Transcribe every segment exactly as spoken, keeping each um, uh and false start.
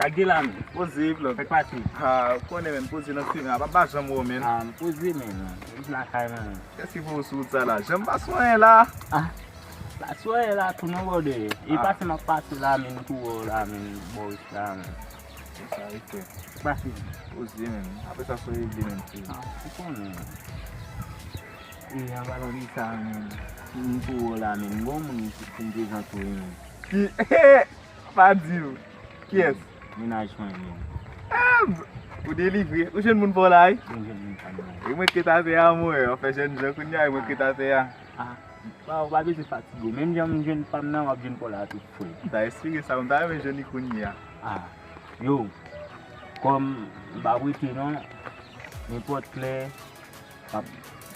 Gade la, men. Poze, plòk. Fèk pase. Ah, ou konnen, men, poze nan fimen, a pa, pa janm wè w, men. Ah, m poze, men. M lakay, men. Kiyès ki voye w sou wout sa la? Janm pa swen la. Ah, pa swen la, tou non, brother. E pase m ap pase la, men, tou wè w la, men, bò isit la, men. Sa e fè. Pase. Poze, men. Apre sa, sa regle, men, frè. Ah, ou konnen. E, an palan de sa, men, m tou wè w la, men, m gon moun isit pou m prezante w, men. Ki? Pa di m. Kiyès? Mennaj mwen, men. Ah, ou delivre. Ou jwenn moun pa w la, wi? M jwenn moun pa m la. E mwen k ret atè a, mwen. Anfen, jèn jan kounye a, e mwen k ret atè a. Ah, pa, ou pa bezwen fatige w. Menm jan m jwenn pa m nan, w ap jwenn pa w la tou, frè. M ta espere sa, m ta renmen jwenn li kounye a. Ah, yo, kòm m pa prete non, nenpòt lè, m ap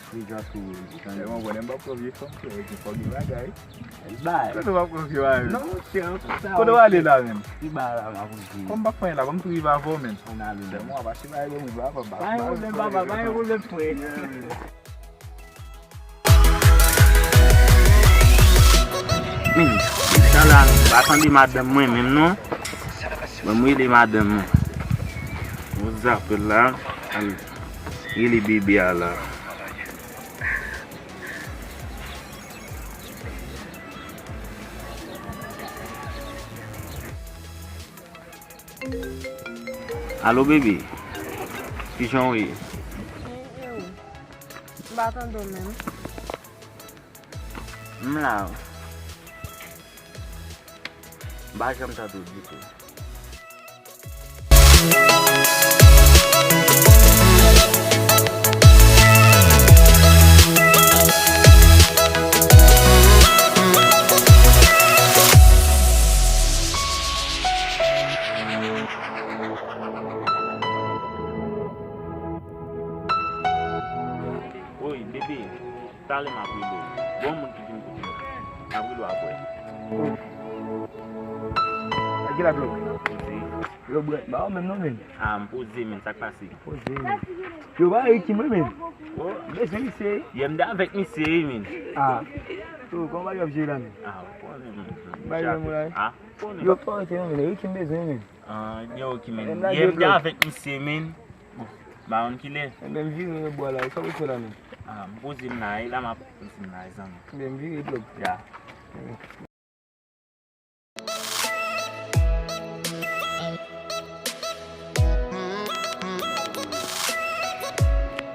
prezante w li, tande. Tèlman bon, lè m p ap pran vye fanm, frè, epi fò gen bagay. Bay. Kote w p ap pran vye bagay? Non, monchè, sa. Kote w ale la, menm? Pi ba la, m ap di. Kòm m p ap fè anyen la, ban m tou rive avè w, menm. Ann ale. Tèlman w ap achte bagay, ban m rive avè w. Pa gen pwoblèm, papa, pa gen pwoblèm, frè. Men, sa la, m pa tande madanm mwen menm non. Mwen, m rele madanm mwen. Mwen zape l la, al rele bebe a la. Alo, bebe. Kijan w ye? Byen, e ou? M pa tande w menm. M la. M pa janm tande w ditou. Woy, bebe, talè m ap rele w. Gon moun ki vin kote m. M ap rele w apre. Agi la, bro. Poze. Yo, bro, ba ou menm non, men. Ah, m poze, men, sa k pase? Poze, men. Yo, ba Ricky mwen, men. Oh. M bezwen misye. Yè m te avèk misye, wi, men. Ah. Yo, kòman bagay ap jere la, men? Ah, ou konnen, men. Bagay la, men. Ah, ou konnen. Yo, pa rete non, men. Ricky m bezwen, men. Ah, ebyen, ok, men. Yè m te avèk misye, men. Bon, m pa konn kilè. Ebyen, m vire bò la, sa w fè la, men? Ah, m poze m la, e la m ap poze m la, zanmi. Ebyen, m vire, bro. Ya.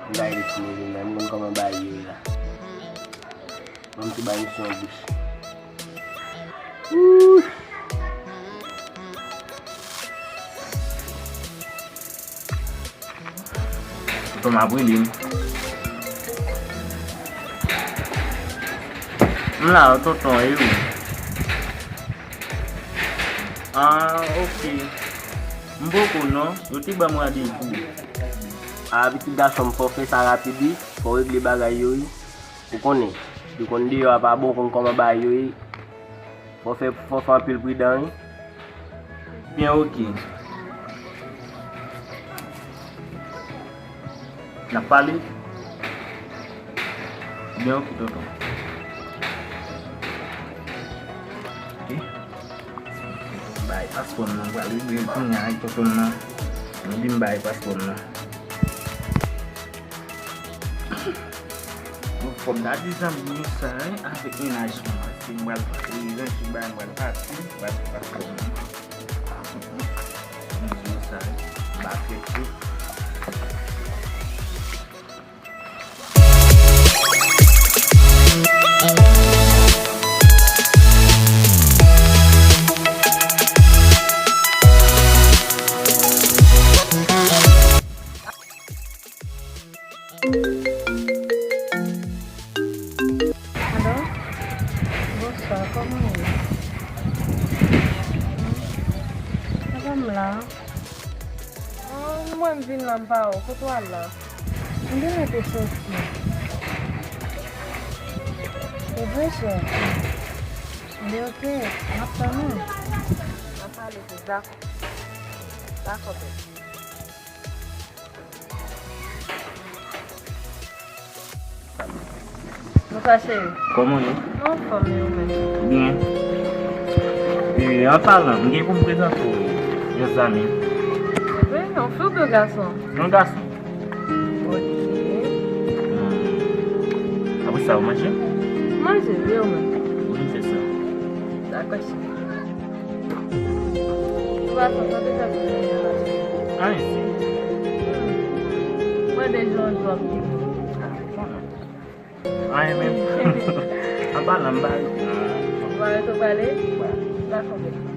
M bay li ti moulen nan, m konn kòman bagay yo ye la. Ban m tou bay misye yon bouch. Wouy! Tonton m ap rele m. M la, tonton, e ou? Ah, ok. M poko non, yo te ban m randevou. Ah, pitit gason m, fò w fè sa rapid, wi. Fò w regle bagay yo, wi. Ou konnen, li konn deyò a pa bon, ou konn kòman bagay yo ye. Fò fè, fò fè anpil pridan, wi. Byen, ok. N ap pale? Byen, ok, tonton. Ok. Bay paspò m nan, m pral regle l kounye a ak tonton m nan. Epi m bay paspò m nan. Bon, fò m ta di zanmi m sa, hein, avèk mennaj mwen, paske m pral ranje bagay, m pral pati, m pral fè paspò m nan. M di yo sa, hein, m pa fè tou. Alo? Bonswa, kòman w ye? Sa va, m la. Oh, m wè m vin la, m pa wè w. Kote w al la? M genlè te soti. Se vre, chè? Ebyen, ok, m ap tann ou. N ap pale tou, dakò. Dakò, bebe. Bonswa, cheri. Kòman w ye? Mwen anfòm, e ou menm? Byen. E, an palan, m gen pou m prezante w Yon zanmi. Wi, yon fi oubyen yon gason? Yon gason. Ok. Hmm. Apre sa, ou manje? Manje, wi, ou menm? Wi, m fè sa. Dakò, cheri. Ou pa santi sa te fè pou mwen la? Anyen, cheri. Hmm. Mwen deja yon jou ap vini. Ah, konnen. Anyen menm. An palan, m pa rete nan. Ou pa rete, ou prale? Dakò, bebe.